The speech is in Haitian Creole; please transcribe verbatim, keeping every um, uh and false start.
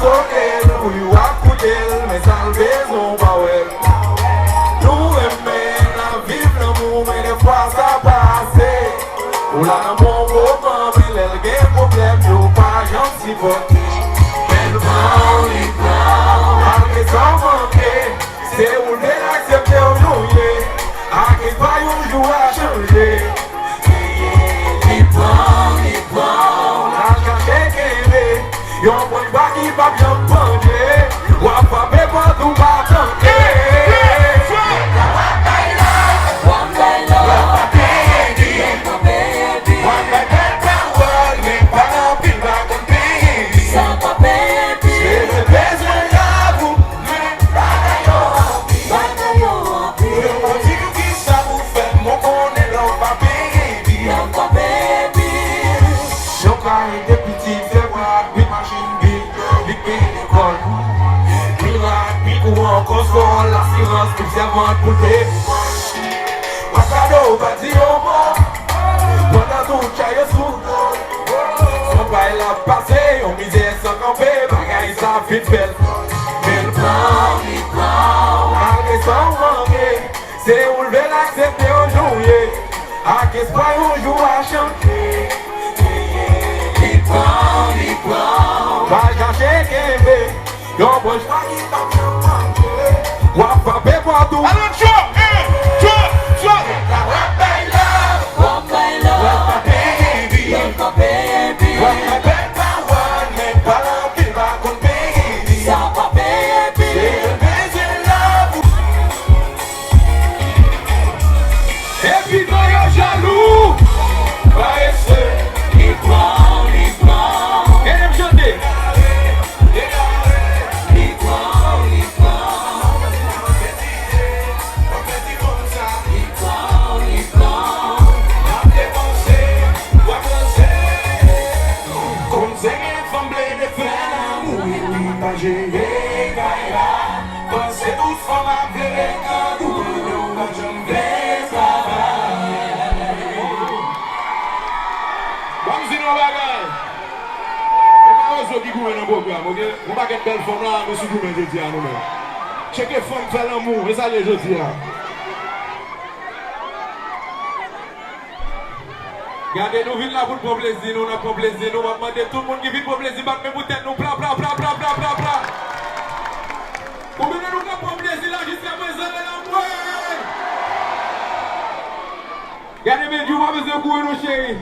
Soke l, wi, w ap koute l, men sa l bezwen w pa wè l. Nou renmen n ap viv lanmou, men defwa sa pa ase. Ou la nan bon moman, men lè l gen pwoblèm, yo pa janm sipòte. Men l pran w, li pran w, malgre sa w manke. Se ou l vle l aksepte w jan w ye. Ak espwa yon jou w a chanje. Li pran w, li pran w, al chache kenbe. Yon branch bwa ki p ap janm pandye. W ap frape pòt ou pa tande. W ap bay love, w ap bay love, w ap bay love. W ap bay bèl pawòl, men pa anpil, pa konn peye li. Sa pa peye pi. Se bezwen love ou, men bagay yo anpil. Bagay yo anpil. Yo di m kisa pou fè, mwen konnen love pa peye pi. Love pa peye pi. Yon kay de pitit, fè bwa, wi machin, bil, li peye lekòl. Mirak, mikwo, konsòl, asirans, pou sèvant, pou te. W ap gade w pa di yon mo. Pandan tout chay yo sou do. Son pay la pase, yon mizè san kanpe, bagay sa fin bèl. Men l pran w, li pran w, malgre sa w manke. Se ou l vle l aksepte w jan w ye. Ak espwa yon jou w a chanje. Li pran w, li pran w, pa chache kenbe. Yon branch pa ki p ap janm manke. W ap frape pòt ou. Alò, tchò, en, tchò, tchò. W ap bay love. W ap bay love. W ap pa peye pi. W ap pa peye pi. W ap bay bèl pawòl, men pa anpil, pa konn peye pi. Sa pa peye pi. Se bezwen love. Epi non yo jalou, parese. Li pran w, li pran w. Gade m chante. Li pran w, li pran w. Li pran w, li pran w. N ap depanse, w ap ranse. Konn se gen fanm plede fè lanmou, epi pa jere kay la. Panse tout fanm ap vle kangou, yo pa janm vle travay. Ban m di nou yon bagay. E mawozo ki goumen nan pwogram, oke? Yon pakèt bèl fanm la, nou sou goumen jodi a, nou menm. Tcheke fanm fè lanmou, e sa l ye jodi a. Gade, nou vin la pou n pran plezi nou, n ap pran plezi nou. M ap mande tout moun ki vin pran plezi, bat men pou tèt nou, pla, pla, pla. Konbyen nan nou k ap pran plezi la jiska prezan, leve la mwen? Gade, Bendjou, pa bezwen kouri non, cheri.